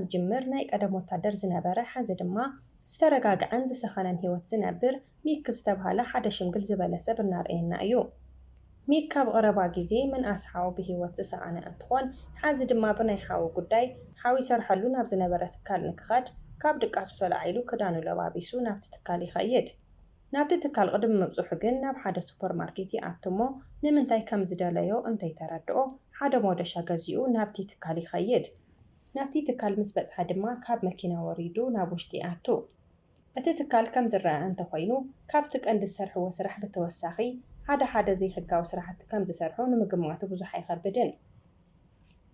ዝጅምር ናይ ቀደም ወታደር ዝነበረ፣ ሐዚ ድማ ዝተረጋግዐን ዝሰኸነን ህይወት ዝነብር ሚክ ዝተብሃለ ሓደ ሽምግል ዝበለ ሰብ እናርኣየና እዩ። ሚክ ካብ ቐረባ ግዜ ምንኣስ ሓው ብህይወት ዝሰኣነ እንትኾን፣ ሐዚ ድማ ብናይ ሓው ጉዳይ ሓው ይሰርሐሉ ናብ ዝነበረ ትካል ንክኸድ ካብ ድቃሱ ተላዒሉ ክዳኑ ለባቢሱ ናብቲ ትካል ይኸይድ። ናብቲ ትካል ቅድሚ ምብጽሑ ግን ናብ ሓደ ሱፐርማርኬት ይኣቱ እሞ ንምንታይ ከም ዝደለዮ እንተይተረድኦ ሓደ ሞደሻ ገዚኡ ናብቲ ትካል ይኸይድ። ናብቲ ትካል ምስ በጽሐ ድማ ካብ መኪና ወሪዱ ናብ ውሽጢ ይኣቱ። እቲ ትካል ከም ዝረኣ እንተኾይኑ ካብቲ ቀንዲ ዝሰርሕዎ ስራሕ ብተወሳኺ ሓደ ሓደ ዘይሕጋዊ ስራሕቲ ከም ዝሰርሑ ንምግማቱ ብዙሕ ኣይኸብድን።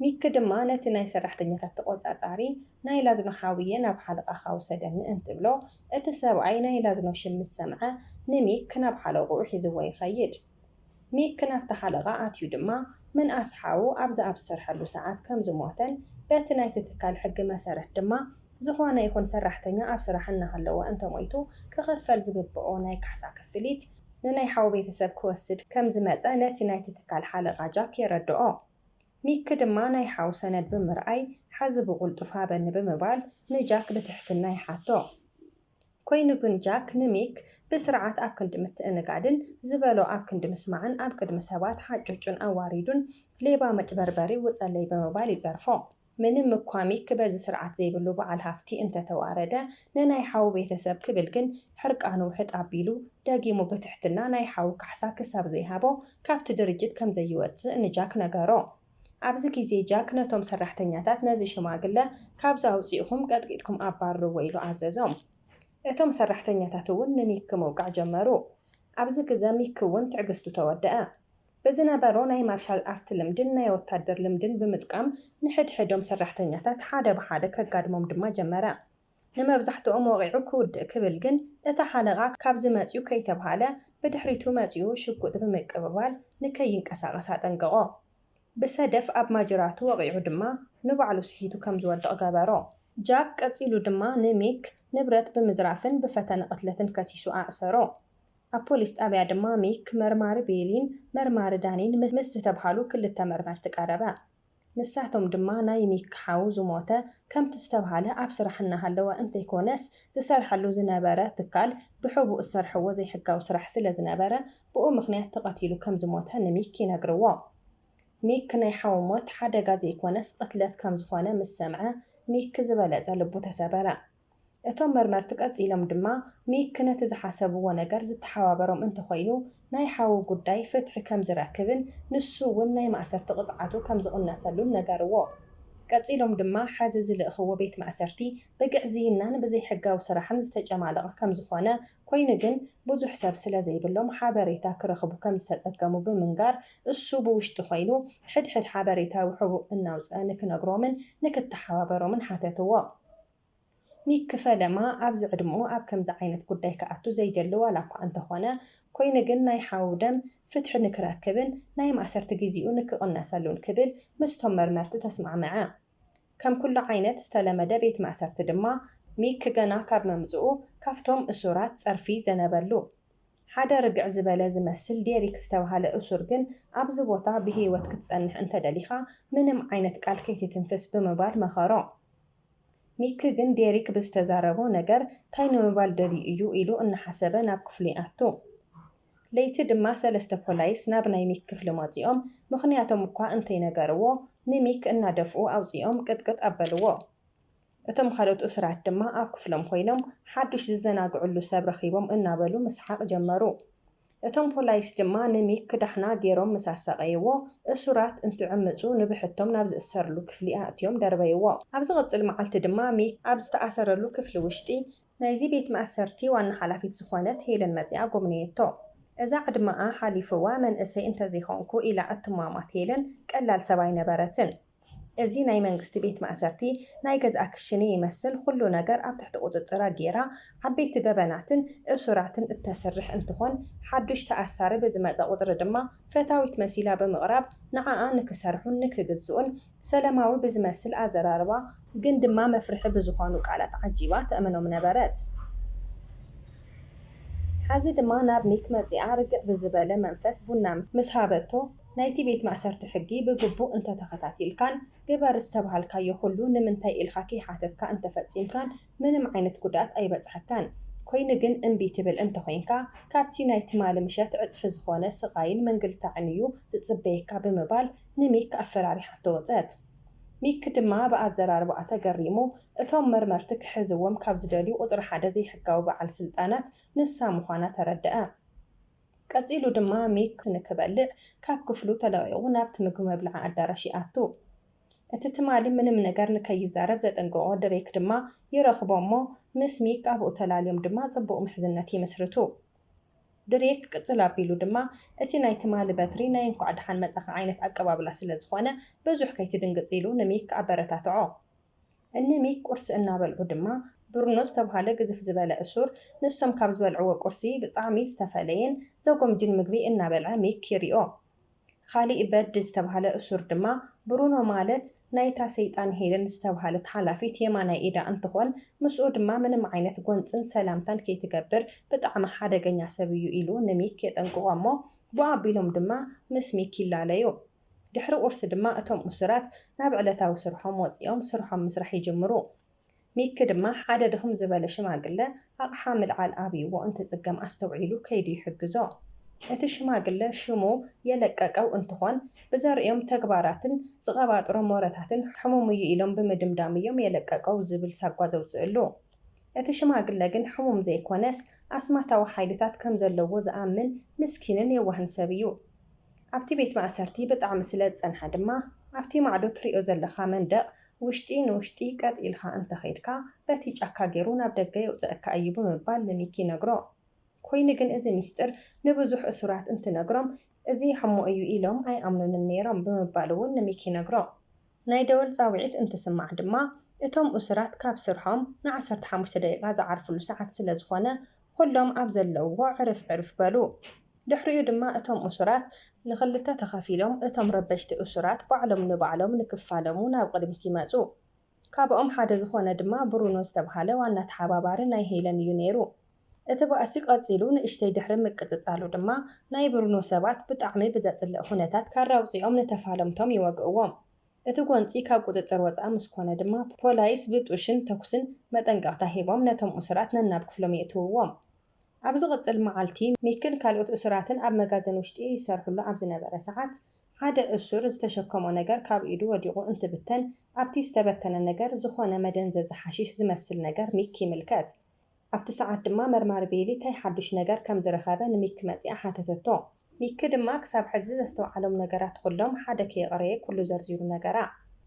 ሚክ ድማ ነቲ ናይ ሰራሕተኛታት ተቖጻጻሪ ናይ ላዝኖ ሓውየ ናብ ሓለቓኻ ውሰደኒ እንትብሎ እቲ ሰብኣይ ናይ ላዝኖ ሽም ምስ ሰምዐ ንሚክ ናብ ሓለቕኡ ሒዝዎ ይኸይድ። ሚክ ናብቲ ሓለቓ ኣትዩ ድማ ምንኣስ ሓዉ ኣብዚ ኣብ ዝሰርሐሉ ሰዓት ከም ዝሞተን በቲ ናይቲ ትካል ሕጊ መሰረት ድማ ዝኾነ ይኹን ሰራሕተኛ ኣብ ስራሕ እናሃለወ እንተሞይቱ ክኽፈል ዝግብኦ ናይ ካሕሳ ክፍሊት ንናይ ሓዉ ቤተሰብ ክወስድ ከም ዝመጸ ነቲ ናይቲ ትካል ሓለቓ ጃክ የረድኦ። ሚክ ድማ ናይ ሓው ሰነድ ብምርኣይ ሓዚ ብቑልጡፍ ሃበኒ ብምባል ንጃክ ብትሕትና ይሓቶ። ኮይኑ ግን ጃክ ንሚክ ብስርዓት ኣብ ክንዲ ምትእንጋድን ዝበሎ ኣብ ክንዲ ምስማዕን ኣብ ቅድሚ ሰባት ሓጩጩን ኣዋሪዱን ሌባ መጭበርበሪ ውጸለይ ብምባል ይጸርፎ። ምንም እኳ ሚክ በዚ ስርዓት ዘይብሉ በዓል ሃፍቲ እንተተዋረደ ንናይ ሓው ቤተሰብ ክብል ግን ሕርቃኑ ውሕጥ ኣቢሉ ደጊሙ ብትሕትና ናይ ሓው ካሕሳ ክሳብ ዘይሃቦ ካብቲ ድርጅት ከም ዘይወጽእ ንጃክ ነገሮ። ኣብዚ ግዜ ጃክ ነቶም ሰራሕተኛታት ነዚ ሽማግለ ካብዚ ኣውጺእኹም ቀጥቂጥኩም ኣባርርዎ ኢሉ ኣዘዞም። እቶም ሰራሕተኛታት እውን ንሚክ ምውቃዕ ጀመሩ። ኣብዚ ግዘ ሚክ እውን ትዕግስቱ ተወደአ። ብዝነበሮ ናይ ማርሻል ኣርት ልምድን ናይ ወታደር ልምድን ብምጥቃም ንሕድሕዶም ሰራሕተኛታት ሓደ ብሓደ ከጋድሞም ድማ ጀመረ። ንመብዛሕትኦም ወቒዑ ክውድእ ክብል ግን እቲ ሓለቓ ካብዚ መፅዩ ከይተብሃለ ብድሕሪቱ መፅዩ ሽጉጥ ብምቅብባል ንከይንቀሳቐስ ኣጠንቀቖ። ብሰደፍ ኣብ ማጅራቱ ወቒዑ ድማ ንባዕሉ ስሒቱ ከም ዝወድቕ ገበሮ። ጃክ ቀጺሉ ድማ ንሚክ ንብረት ብምዝራፍን ብፈተነ ቅትለትን ከሲሱ ኣእሰሮ። ኣብ ፖሊስ ጣብያ ድማ ሚክ፣ መርማሪ ቤሊን መርማሪ ዳኒን ምስ ዝተብሃሉ ክልተ መርመርቲ ቀረበ። ንሳቶም ድማ ናይ ሚክ ሓው ዝሞተ ከምቲ ዝተብሃለ ኣብ ስራሕ እናሃለወ እንተይኮነስ ዝሰርሐሉ ዝነበረ ትካል ብሕቡእ ዝሰርሕዎ ዘይሕጋዊ ስራሕ ስለ ዝነበረ ብኡ ምኽንያት ተቐቲሉ ከም ዝሞተ ንሚክ ይነግርዎ። ሚክ ናይ ሓው ሞት ሓደጋ ዘይኮነስ ቅትለት ከም ዝኾነ ምስ ሰምዐ ሚክ ዝበለጸ ልቡ ተሰበረ። እቶም መርመርቲ ቀጺሎም ድማ ሚክ ነቲ ዝሓሰብዎ ነገር ዝተሓባበሮም እንተኾይኑ ናይ ሓው ጉዳይ ፍትሒ ከም ዝረክብን ንሱ እውን ናይ ማእሰርቲ ቅጽዓቱ ከም ዝቕነሰሉን ነገርዎ። ቀጺሎም ድማ ሐዚ ዝልእኽዎ ቤት ማእሰርቲ ብግዕዝይናን ብዘይሕጋዊ ስራሕን ዝተጨማለቐ ከም ዝኾነ ኮይኑ ግን ብዙሕ ሰብ ስለ ዘይብሎም ሓበሬታ ክረኽቡ ከም ዝተጸገሙ ብምንጋር እሱ ብውሽጢ ኮይኑ ሕድሕድ ሓበሬታ ብሕቡእ እናውፀ ንክነግሮምን ንክተሓባበሮምን ሓተትዎ። ሚክ ፈለማ ኣብዚ ዕድምኡ ኣብ ከምዚ ዓይነት ጉዳይ ክኣቱ ዘይደሊ ዋላ እኳ እንተኾነ ኮይኑ ግን ናይ ሓው ደም ፍትሒ ንክረክብን ናይ ማእሰርቲ ግዜኡ ንክቕነሰሉን ክብል ምስቶም መርመርቲ ተስማዕመዐ። ከም ኩሉ ዓይነት ዝተለመደ ቤት ማእሰርቲ ድማ ሚክ ገና ካብ መምጽኡ ካብቶም እሱራት ጸርፊ ዘነበሉ። ሓደ ርግዕ ዝበለ ዝመስል ዴሪክ ዝተባህለ እሱር ግን ኣብዚ ቦታ ብህይወት ክትጸንሕ እንተደሊኻ ምንም ዓይነት ቃል ከይትትንፍስ ብምባል መኸሮ። ሚክ ግን ዴሪክ ብዝተዛረቦ ነገር ታይ ንምባል ደልዩ እዩ ኢሉ እናሓሰበ ናብ ክፍሉ ይኣቱ። ለይቲ ድማ ሰለስተ ፖላይስ ናብ ናይ ሚክ ክፍሊ መጺኦም ምኽንያቶም እኳ እንተይነገርዎ ንሚክ እናደፍኡ ኣውጺኦም ቅጥቅጥ ኣበልዎ። እቶም ካልኦት እሱራት ድማ ኣብ ክፍሎም ኮይኖም ሓዱሽ ዝዘናግዕሉ ሰብ ረኺቦም እናበሉ ምስሓቕ ጀመሩ። እቶም ፖላይስ ድማ ንሚክ ዳሕና ገይሮም ምስ ኣሳቐይዎ እሱራት እንትዕምጹ ንብሕቶም ናብ ዝእሰርሉ ክፍሊ ኣእትዮም ደርበይዎ። ኣብ ዝቕጽል መዓልቲ ድማ ሚክ ኣብ ዝተኣሰረሉ ክፍሊ ውሽጢ ናይዚ ቤት ማእሰርቲ ዋና ሓላፊት ዝኾነት ሄለን መጺኣ ጎብነየቶ። እዛ ዕድመኣ ሓሊፍዋ መንእሰይ እንተዘይኮንኩ ኢላ እትሟሟት ሄለን ቀላል ሰብ ኣይነበረትን። እዚ ናይ መንግስቲ ቤት ማእሰርቲ ናይ ገዝኣ ክሽነ ይመስል ኩሉ ነገር ኣብ ትሕቲ ቁፅፅራ ገይራ ዓበይቲ ገበናትን እሱራትን እተስርሕ እንትኾን ሓዱሽ ተኣሳሪ ብዝመፀ ቁፅሪ ድማ ፈታዊት መሲላ ብምቕራብ ንዓኣ ንክሰርሑን ንክግዝኡን ሰለማዊ ብዝመስል ኣዘራርባ ግን ድማ መፍርሒ ብዝኾኑ ቃላት ዓጂባ ተእምኖም ነበረት። ሓዚ ድማ ናብ ሚክ መፂኣ ርግዕ ብዝበለ መንፈስ ቡና ምስ ሃበቶ ናይቲ ቤት ማእሰርቲ ሕጊ ብግቡእ እንተተኸታቲልካን ግበር ዝተባሃልካዮ ኩሉ ንምንታይ ኢልካ ከይሓተትካ እንተፈጺምካን ምንም ዓይነት ጉድኣት ኣይበጽሐካን። ኮይኑ ግን እምቢ ትብል እንተኾይንካ ካብቲ ናይ ትማሊ ምሸት ዕጽፊ ዝኾነ ስቓይን ምንግልታዕን እዩ ዝጽበየካ ብምባል ንሚክ ኣፈራሪሓቶ ወጸት። ሚክ ድማ ብኣዘራርባኣ ተገሪሙ እቶም መርመርቲ ክሕዝዎም ካብ ዝደልዩ ቁጽሪ ሓደ ዘይሕጋዊ በዓል ስልጣናት ንሳ ምዃና ተረደኣ። ቀጺሉ ድማ ሚክ ንክበልዕ ካብ ክፍሉ ተለቒቑ ናብቲ ምግቢ መብልዒ ኣዳራሽ ይኣቱ። እቲ ትማሊ ምንም ነገር ንከይዛረብ ዘጠንቀቖ ድሬክ ድማ ይረኽቦ እሞ ምስ ሚክ ኣብኡ ተላልዮም ድማ ጽቡቕ ምሕዝነት ይምስርቱ። ድሬክ ቅጽል ኣቢሉ ድማ እቲ ናይ ትማሊ በትሪ ናይ እንኳዕ ደሓን መጻኻ ዓይነት ኣቀባብላ ስለ ዝኾነ ብዙሕ ከይትድንግጽ ኢሉ ንሚክ ኣበረታትዖ። እኒ ሚክ ቁርሲ እናበልዑ ድማ ብሩኖ ዝተብሃለ ግዝፍ ዝበለ እሱር ንሶም ካብ ዝበልዕዎ ቁርሲ ብጣዕሚ ዝተፈለየን ዘጎምጅን ምግቢ እናበልዐ ሚክ ይሪኦ። ካሊእ በድ ዝተብሃለ እሱር ድማ ብሩኖ ማለት ናይታ ሰይጣን ሄለን ዝተብሃለት ሓላፊት የማናይ ኢዳ እንትኾን ምስኡ ድማ ምንም ዓይነት ጎንፅን ሰላምታን ከይትገብር ብጣዕሚ ሓደገኛ ሰብ እዩ ኢሉ ንሚክ የጠንቅቖ እሞ ብኡ ኣቢሎም ድማ ምስ ሚክ ይላለዩ። ድሕሪ ቁርሲ ድማ እቶም እሱራት ናብ ዕለታዊ ስርሖም ወፂኦም ስርሖም ምስራሕ ይጅምሩ። ሚክ ድማ ሓደ ድኽም ዝበለ ሽማግለ ኣቕሓ ምልዓል ኣብይዎ እንትፅገም ኣስተውዒሉ ከይዱ ይሕግዞ። እቲ ሽማግለ ሽሙ የለቀቀው እንትኾን ብዘርእዮም ተግባራትን ዝቐባጥሮም ወረታትን ሕሙም እዩ ኢሎም ብምድምዳም እዮም የለቀቀው ዝብል ሳጓ ዘውፅእሉ። እቲ ሽማግለ ግን ሕሙም ዘይኮነስ ኣስማታዊ ሓይልታት ከም ዘለዎ ዝኣምን ምስኪንን የዋህን ሰብ እዩ። ኣብቲ ቤት ማእሰርቲ ብጣዕሚ ስለ ዝጸንሐ ድማ ኣብቲ ማዕዶ ትሪኦ ዘለኻ መንደቕ ውሽጢ ንውሽጢ ቀጥ ኢልካ እንተኸይድካ በቲ ጫካ ገይሩ ናብ ደገ የውጽኣካ እዩ ብምባል ንሚኪ ይነግሮ። ኮይኑ ግን እዚ ሚስጥር ንብዙሕ እሱራት እንትነግሮም እዚ ሕሞ እዩ ኢሎም ኣይኣምኑንን ነይሮም ብምባል እውን ንሚኪ ይነግሮ። ናይ ደወል ጻውዒት እንትስማዕ ድማ እቶም እሱራት ካብ ስርሖም ንዓሰርተ ሓሙሽተ ደቂቓ ዝዓርፍሉ ሰዓት ስለ ዝኾነ ኩሎም ኣብ ዘለውዎ ዕርፍ ዕርፍ በሉ። ድሕሪኡ ድማ እቶም እሱራት ንኽልተ ተኸፊሎም እቶም ረበሽቲ እሱራት ባዕሎም ንባዕሎም ንክፋለሙ ናብ ቅድሚት ይመጹ። ካብኦም ሓደ ዝኾነ ድማ ብሩኖ ዝተብሃለ ዋና ተሓባባሪ ናይ ሄለን እዩ ነይሩ። እቲ ባእሲ ቀጺሉ ንእሽተይ ድሕሪ ምቅጽጻሉ ድማ ናይ ብሩኖ ሰባት ብጣዕሚ ብዘጽልእ ኩነታት ካራ ኣውጺኦም ንተፋለምቶም ይወግእዎም። እቲ ጎንጺ ካብ ቁጽጽር ወጻኢ ምስ ኮነ ድማ ፖላይስ ብጡሽን ተኩስን መጠንቀቕታ ሂቦም ነቶም እሱራት ነናብ ክፍሎም የእትውዎም። ኣብ ዝቕጽል መዓልቲ ሚክን ካልኦት እሱራትን ኣብ መጋዘን ውሽጢ ይሰርሕሉ ኣብ ዝነበረ ሰዓት ሓደ እሱር ዝተሸከሞ ነገር ካብ ኢዱ ወዲቑ እንትብተን ኣብቲ ዝተበተነ ነገር ዝኾነ መደንዘዚ ሓሺሽ ዝመስል ነገር ሚክ ይምልከት። ኣብቲ ሰዓት ድማ መርማሪ ቤሊ እንታይ ሓዱሽ ነገር ከም ዝረኸበ ንሚክ መጺኣ ሓተተቶ። ሚክ ድማ ክሳብ ሕዚ ዘስተውዓሎም ነገራት ኩሎም ሓደ ከየቕረየ ኩሉ ዘርዚሩ ነገራ።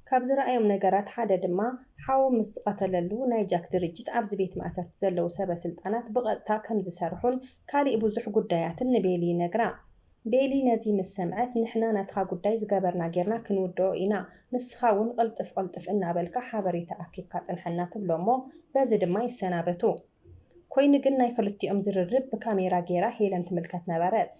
ካብ ዝረኣዮም ነገራት ሓደ ድማ ሓዉ ምስ ዝቐተለሉ ናይ ጃክ ድርጅት ኣብዚ ቤት ማእሰርቲ ዘለዉ ሰበ ስልጣናት ብቐጥታ ከም ዝሰርሑን ካሊእ ብዙሕ ጉዳያትን ንቤሊ ይነግራ። ቤሊ ነዚ ምስ ሰምዐት ንሕና ናትኻ ጉዳይ ዝገበርና ጌርና ክንውድኦ ኢና፣ ንስኻ እውን ቅልጥፍ ቅልጥፍ እናበልካ ሓበሬታ ኣኪብካ ጽንሐና ትብሎ እሞ በዚ ድማ ይሰናበቱ። ኮይኑ ግን ናይ ክልቲኦም ዝርርብ ብካሜራ ጌራ ሄለን ትምልከት ነበረት።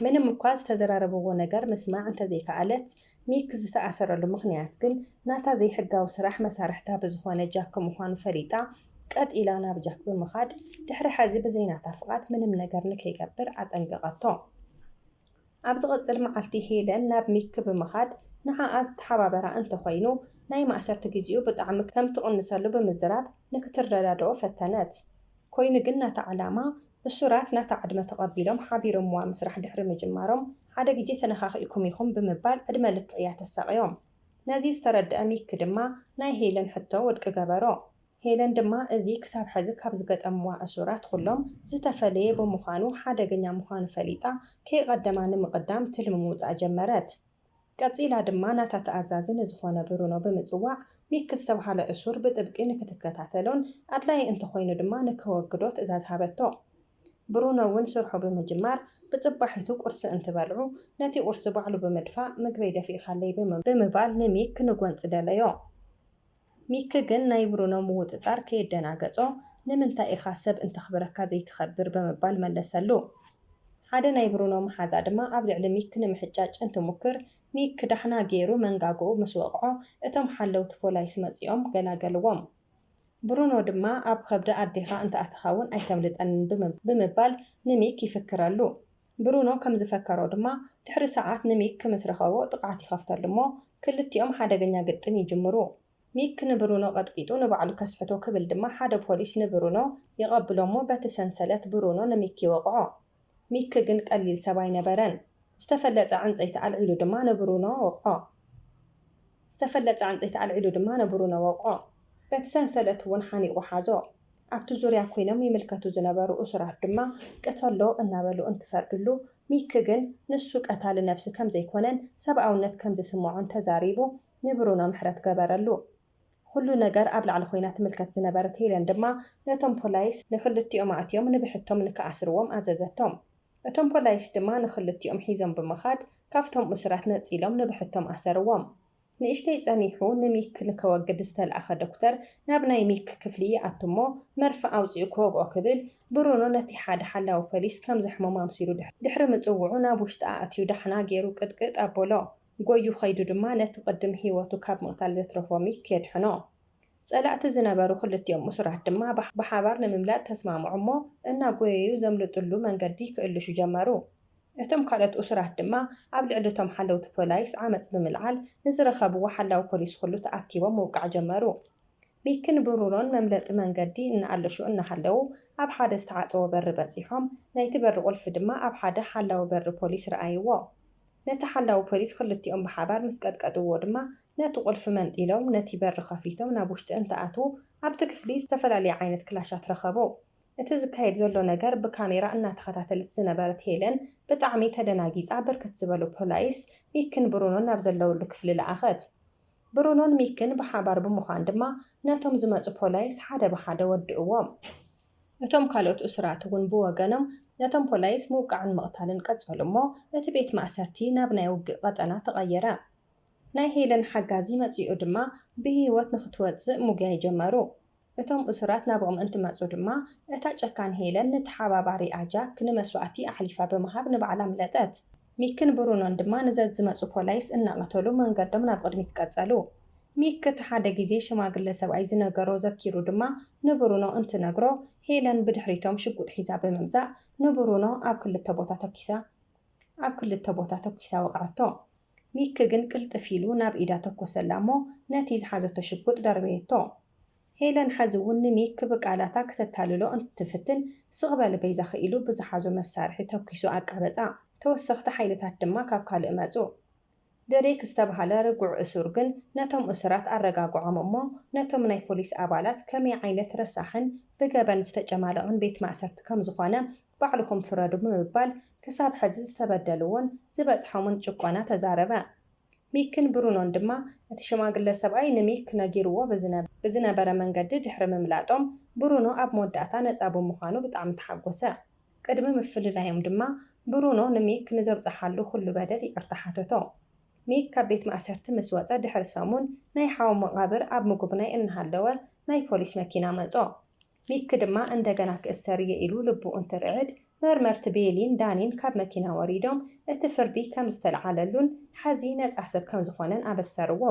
ምንም እኳ ዝተዘራረብዎ ነገር ምስማዕ እንተዘይከኣለት ሚክ ዝተኣሰረሉ ምኽንያት ግን ናታ ዘይሕጋዊ ስራሕ መሳርሕታ ብዝኾነ ጃክ ምዃኑ ፈሊጣ ቀጥ ኢላ ናብ ጃክ ብምኻድ ድሕሪ ሐዚ ብዘይናታ ፍቓድ ምንም ነገር ንከይገብር ኣጠንቀቐቶ። ኣብ ዝቐጽል መዓልቲ ሄለን ናብ ሚክ ብምኻድ ንዓኣ ዝተሓባበራ እንተኾይኑ ናይ ማእሰርቲ ግዜኡ ብጣዕሚ ከም ትቕንሰሉ ብምዝራብ ንክትረዳድኦ ፈተነት። ኮይኑ ግን ናታ ዕላማ እሱራት ናታ ዕድመ ተቐቢሎም ሓቢሮምዋ ምስራሕ ድሕሪ ምጅማሮም ሓደ ግዜ ተነኻኺእኩም ኢኹም ብምባል ዕድመ ልክዕ እያ ተሳቕዮም። ነዚ ዝተረድአ ሚክ ድማ ናይ ሄለን ሕቶ ውድቂ ገበሮ። ሄለን ድማ እዚ ክሳብ ሕዚ ካብ ዝገጠምዋ እሱራት ኩሎም ዝተፈለየ ብምዃኑ ሓደገኛ ምዃኑ ፈሊጣ ከይቐደማ ንምቕዳም ትልሚ ምውጻእ ጀመረት። ቀጺላ ድማ ናታ ተኣዛዚ ንዝኾነ ብሩኖ ብምጽዋዕ ሚክ ዝተብሃለ እሱር ብጥብቂ ንክትከታተሎን ኣድላይ እንተኾይኑ ድማ ንከወግዶ ትእዛዝ ሃበቶ። ብሩኖ እውን ስርሑ ብምጅማር ብጽባሒቱ ቁርሲ እንትበልዑ ነቲ ቁርሲ ባዕሉ ብምድፋእ ምግበይ ደፊእኻለይ ብምባል ንሚክ ንጎንጺ ደለዮ። ሚክ ግን ናይ ብሩኖ ምውጥጣር ከየደናገጾ ንምንታይ ኢኻ ሰብ እንተኽብረካ ዘይትኸብር ብምባል መለሰሉ። ሓደ ናይ ብሩኖ መሓዛ ድማ ኣብ ልዕሊ ሚክ ንምሕጫጭ እንትሙክር ሚክ ዳሕና ገይሩ መንጋግኡ ምስ ወቕዖ እቶም ሓለውቲ ፖላይስ መጺኦም ገላገልዎም። ብሩኖ ድማ ኣብ ከብዲ ኣዴኻ እንተኣተኻ እውን ኣይተምልጠንን ብምባል ንሚክ ይፍክረሉ። ብሩኖ ከም ዝፈከሮ ድማ ድሕሪ ሰዓት ንሚክ ምስ ረኸቦ ጥቕዓት ይኸፍተሉ እሞ ክልቲኦም ሓደገኛ ግጥም ይጅምሩ። ሚክ ንብሩኖ ቀጥቂጡ ንባዕሉ ከስሕቶ ክብል ድማ ሓደ ፖሊስ ንብሩኖ ይቐብሎ እሞ በቲ ሰንሰለት ብሩኖ ንሚክ ይወቕዖ። ሚክ ግን ቀሊል ሰብ ኣይነበረን። ዝተፈለጸ ዕንጸይቲ ኣልዒሉ ድማ ንብሩኖ ወቕዖ። ዝተፈለጸ ዕንጸይቲ ኣልዒሉ ድማ ንብሩኖ ወቕዖ። በቲ ሰንሰለት እውን ሓኒቑ ሓዞ። ኣብቲ ዙርያ ኮይኖም ይምልከቱ ዝነበሩ እሱራት ድማ ቅተሎ እናበሉ እንትፈርድሉ፣ ሚክ ግን ንሱ ቀታሊ ነብሲ ከም ዘይኮነን ሰብኣውነት ከም ዝስምዖን ተዛሪቡ ንብሩኖ ምሕረት ገበረሉ። ኩሉ ነገር ኣብ ላዕሊ ኮይና ትምልከት ዝነበረት ሄለን ድማ ነቶም ፖላይስ ንክልቲኦም ኣእትዮም ንብሕቶም ንክኣስርዎም ኣዘዘቶም። እቶም ፖላይስ ድማ ንክልቲኦም ሒዞም ብምኻድ ካብቶም እሱራት ነጺሎም ንብሕቶም ኣሰርዎም። ንእሽተይ ጸኒሑ ንሚክ ንከወግድ ዝተልኣኸ ዶክተር ናብ ናይ ሚክ ክፍሊ ይኣቱ እሞ መርፍእ ኣውጺኡ ክወግኦ ክብል ብሩኖ ነቲ ሓደ ሓላዊ ፖሊስ ከም ዘሕመሞ ኣምሲሉ ድሕ- ድሕሪ ምጽውዑ ናብ ውሽጢ ኣእትዩ ዳሕና ገይሩ ቅጥቅጥ ኣበሎ። ጎዩ ከይዱ ድማ ነቲ ቅድም ህይወቱ ካብ ምቕታል ዘትረፎ ሚክ የድሕኖ። ጸላእቲ ዝነበሩ ክልቲኦም እሱራት ድማ ብሓ- ብሓባር ንምምላጥ ተስማምዑ እሞ እናጎየዩ ዘምልጥሉ መንገዲ ክእልሹ ጀመሩ። እቶም ካልኦት እሱራት ድማ ኣብ ልዕሊ እቶም ሓለውቲ ፖላይስ ዓመጽ ብምልዓል ንዝረኸብዎ ሓላዊ ፖሊስ ኩሉ ተኣኪቦም ምውቃዕ ጀመሩ። ሚክን ብሩኖን መምለጢ መንገዲ እናኣለሹ እናሃለዉ ኣብ ሓደ ዝተዓጸወ በሪ በጺሖም። ናይቲ በሪ ቁልፊ ድማ ኣብ ሓደ ሓላዊ በሪ ፖሊስ ረኣይዎ። ነቲ ሓላዊ ፖሊስ ክልቲኦም ብሓባር ምስ ቀጥቀጥዎ ድማ ነቲ ቁልፊ መንጢሎም ነቲ በሪ ከፊቶም ናብ ውሽጢ እንትኣትዉ ኣብቲ ክፍሊ ዝተፈላለየ ዓይነት ክላሻት ረኸቡ። እቲ ዝካየድ ዘሎ ነገር ብካሜራ እናተኸታተለት ዝነበረት ሄለን ብጣዕሚ ተደናጊጻ ብርክት ዝበሉ ፖላይስ ሚክን ብሩኖን ናብ ዘለውሉ ክፍሊ ለኣኸት። ብሩኖን ሚክን ብሓባር ብምዃን ድማ ነቶም ዝመጹ ፖላይስ ሓደ ብሓደ ወድእዎም። እቶም ካልኦት እሱራት እውን ብወገኖም ነቶም ፖላይስ ምውቃዕን ምቕታልን ቀጸሉ እሞ እቲ ቤት ማእሰርቲ ናብ ናይ ውግእ ቀጠና ተቐየረ። ናይ ሄለን ሓጋዚ መጺኡ ድማ ብህይወት ንክትወጽእ ምጉያይ ጀመሩ። እቶም እሱራት ናብኦም እንትመጹ ድማ እታ ጨካን ሄለን ንተሓባባሪኣ ጃክ ንመስዋእቲ ኣሕሊፋ ብምሃብ ንባዕላ ኣምለጠት። ሚክን ብሩኖን ድማ ንዘዝመጹ ፖላይስ እናቐተሉ መንገዶም ናብ ቅድሚት ቀጸሉ። ሚክ እቲ ሓደ ግዜ ሽማግለ ሰብኣይ ዝነገሮ ዘኪሩ ድማ ንብሩኖ እንትነግሮ ሄለን ብድሕሪቶም ሽጉጥ ሒዛ ብምምጻእ ንብሩኖ ኣብ ክልተ ቦታ ተኪሳ ኣብ ክልተ ቦታ ተኩሳ ወቕዐቶ። ሚክ ግን ቅልጥፍ ኢሉ ናብ ኢዳ ተኮሰላ እሞ ነቲ ዝሓዘቶ ሽጉጥ ደርበየቶ። ሄለን ሐዚ እውን ንሚክ ብቃላታ ክተታልሎ እንትትፍትን ስቕ በል በይዛኺ ኢሉ ብዝሓዞ መሳርሒ ተኩሱ ኣቃበጻ። ተወሰኽቲ ሓይልታት ድማ ካብ ካልእ መጹ። ደሬክ ዝተባህለ ርጉዕ እሱር ግን ነቶም እሱራት ኣረጋግዖም እሞ ነቶም ናይ ፖሊስ ኣባላት ከመይ ዓይነት ረሳሕን ብገበን ዝተጨማለቐን ቤት ማእሰርቲ ከም ዝኾነ ባዕልኹም ፍረዱ ብምባል ክሳብ ሕዚ ዝተበደልዎን ዝበጽሖምን ጭቆና ተዛረበ። ሚክን ብሩኖን ድማ እቲ ሽማግለ ሰብኣይ ንሚክ ነጊርዎ ብዝነ- ብዝነበረ መንገዲ ድሕሪ ምምላጦም ብሩኖ ኣብ መወዳእታ ነጻ ብምዃኑ ብጣዕሚ ተሓጎሰ። ቅድሚ ምፍልላዮም ድማ ብሩኖ ንሚክ ንዘብጽሓሉ ኩሉ በደል ይቅርታ ሓተቶ። ሚክ ካብ ቤት ማእሰርቲ ምስ ወጸ ድሕሪ ሰሙን ናይ ሓው መቓብር ኣብ ምጉብናይ እናሃለወ ናይ ፖሊስ መኪና መጾ። ሚክ ድማ እንደገና ክእሰር እየ ኢሉ ልቡ እንትርዕድ መርመርቲ ቤሊን ዳኒን ካብ መኪና ወሪዶም እቲ ፍርዲ ከም ዝተልዓለሉን ሐዚ ነጻ ሰብ ከም ዝኾነን ኣበሰርዎ።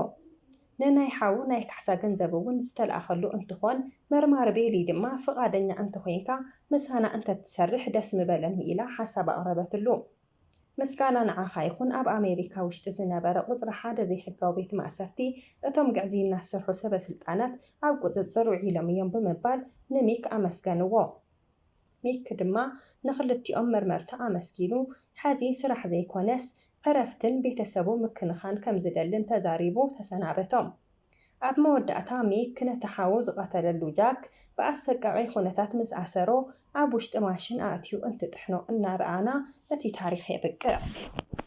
ንናይ ሓዉ ናይ ካሕሳ ገንዘብ እውን ዝተልኣኸሉ እንትኾን መርማሪ ቤሊ ድማ ፍቓደኛ እንተኾይንካ ምሳና እንተትሰርሕ ደስ ምበለኒ ኢላ ሓሳብ ኣቕረበትሉ። ምስጋና ንዓኻ ይኹን ኣብ ኣሜሪካ ውሽጢ ዝነበረ ቁፅሪ ሓደ ዘይሕጋዊ ቤት ማእሰርቲ እቶም ግዕዝይና ዝሰርሑ ሰበ ስልጣናት ኣብ ቁፅፅር ውዒሎም እዮም ብምባል ንሚክ ኣመስገንዎ። ሚክ ድማ ንክልቲኦም መርመርቲ ኣመስጊኑ ሐዚ ስራሕ ዘይኮነስ ዕረፍትን ቤተሰቡ ምክንኻን ከም ዝደልን ተዛሪቡ ተሰናበቶም። ኣብ መወዳእታ ሚክ ነቲ ሓዉ ዝቐተለሉ ጃክ ብኣሰቃቒ ኩነታት ምስ ኣሰሮ ኣብ ውሽጢ ማሽን ኣእትዩ እንትጥሕኖ እናረኣና እቲ ታሪኽ የብቅዕ።